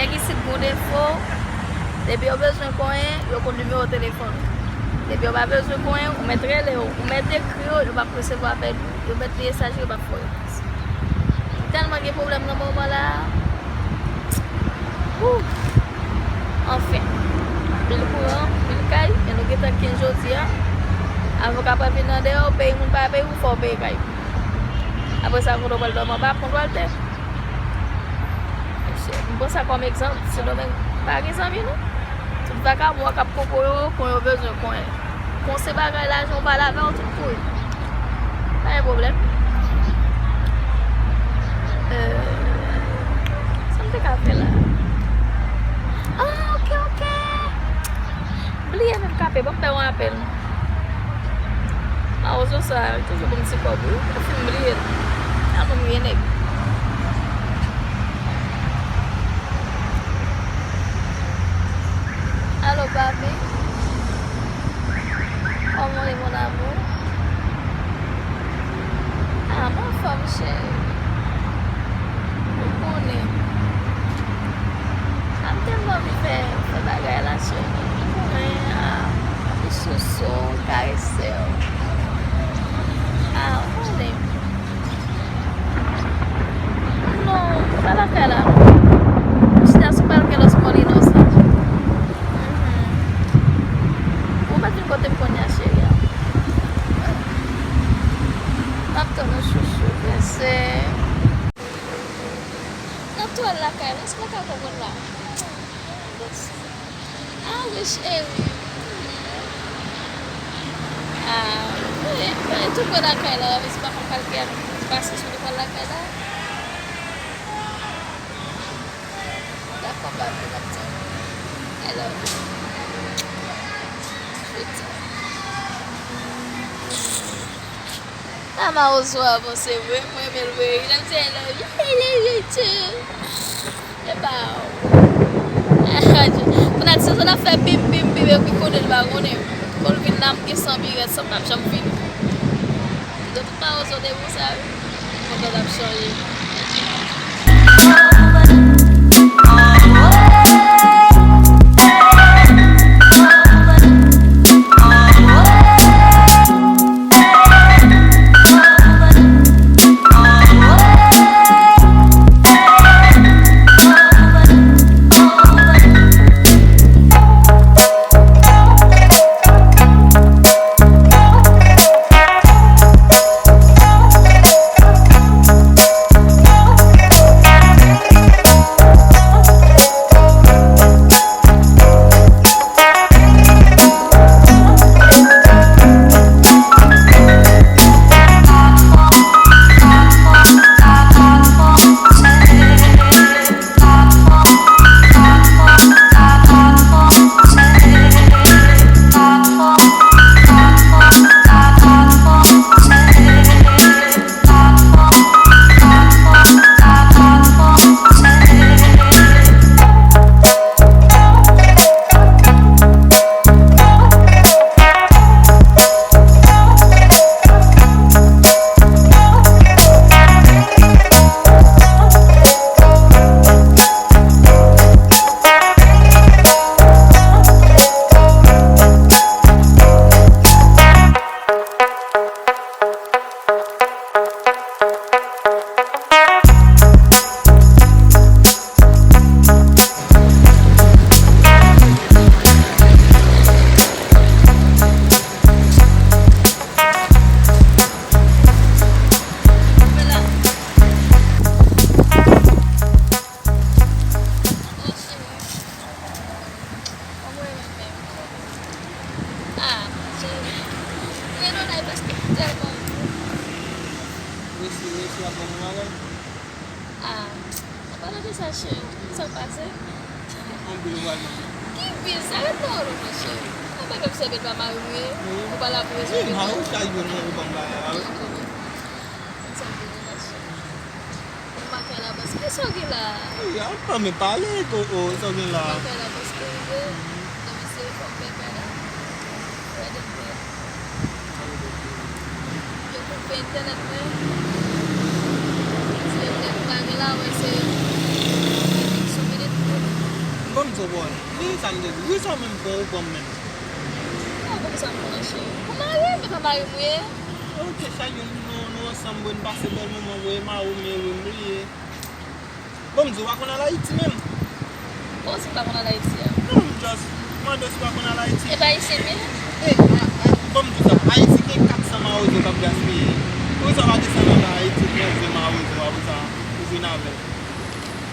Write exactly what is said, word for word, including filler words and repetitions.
Nèg isit gon defo, depi yo bezwen konyen, yo konn nimewo telefòn ou. Depi yo pa bezwen konyen, ou mèt rele yo, ou mèt ekri yo, yo p ap resevwa apèl ou, yo mèt li mesaje, yo p ap fè w repons. M tèlman gen pwoblèm nan moman la. Wouh! Anfen, pil kouran, pil kay, e nou gentan kenz jodi a. Avoka pral vin nan deyò, peyi moun pa peye ou, fò w peye kay ou. Apre sa, kote w pral dòmi anba pon Dwaltè. Mesye, m pran sa kòm egzanp, Sendomeng pa gen zanmi non. Tout vakabon k ap poko yo, kon yo bezwen konyen. Kon se bagay lajan ou pale avè w, tout kouri. Pa gen pwoblèm. Euh, sa m te ka fè la? Ah, ok, ok. M bliye menm kape, ban m fè yon apèl. Mawozo sa, li toujou ban m ti kòb, wi. Epi m bliye l. Tèlman m gen nèg. Alo, papi. Kòman w ye, mon amour? Ah, m anfòm, cheri. Ou konnen. Ah, m tèlman anvi fè, fè bagay la, cheri. Ou konnen, ah, anvi souse w, karese w. Ah, ou konnen. Non, m pa lakay la, non. M chita sou balkon lòske m inosan. Mhm. Ou pa vin kote m kounye a, cheri a. M ap tann ou, chouchou, prensè. Nan twal lakay la, èske w ka konprann la? Ah, wi, cheri. Ah, wi, mwen tou pre lakay la, men se pa konn kalkile ak pase sou lekòl lakay la. Dakò, papi, m ap tann ou. I love you. Sweetie. Sa mawozo a panse vre, mwen renmen l vre. Lè m di I love you, I love you too. Epa, kounye a ti sòt ap fè bim, bim, bim, epi konnen l pa konnen. Pou l vin la, m gen san birèt, san m p ap janm vini. M di w tout mawozo de moun sa, wi. Kontan l ap chanje. Ah, cheri. Mwen nan lay paske m tèlman. Resi, resi ap ban mwen bagay. Ah, an palan de sa, cheri, sa k pase? Anpil ou pral manje. Ki bil sa? Ret nan wòl ou, mon cheri. Mwen pa menm sèvi pa mari m ye. Ou pa la pou resevwa. Wi, mari w chak jou nan ou ban m bagay la, wi. Ou make a la bòs. Kisa w gen la? Wi, a, pa men pale, ko, o, sa w gen la? Ou make a la bòs ke rive. Nan misye fòk bèbè la. Wè, dèm fè. Yo koupe entènèt mwen. Si yo te pa gen la, wè, se sou minit. Bon, li sa m te di, rezon menm pran ou pran m menm. Mwen konn sa m konnen cheri. Ou mari m, e pa mari m ou ye. Ok, chak jou nou, nou ansanm, bon, n pase bèl moman, voye mari w, men wi m bliye. Bon, m di w pa konn al Ayiti menm. Bon, si m pa konn al Ayiti a. Non, m just mande w si w pa konn al Ayiti. E pa ayisyen m ye? E, a, a, bon, m di w sa, Ayiti gen kat san mawozo k ap gaspiye. Poukisa w pa desann anba Ayiti, pran vye mawozo, apre sa, ou vin avè l?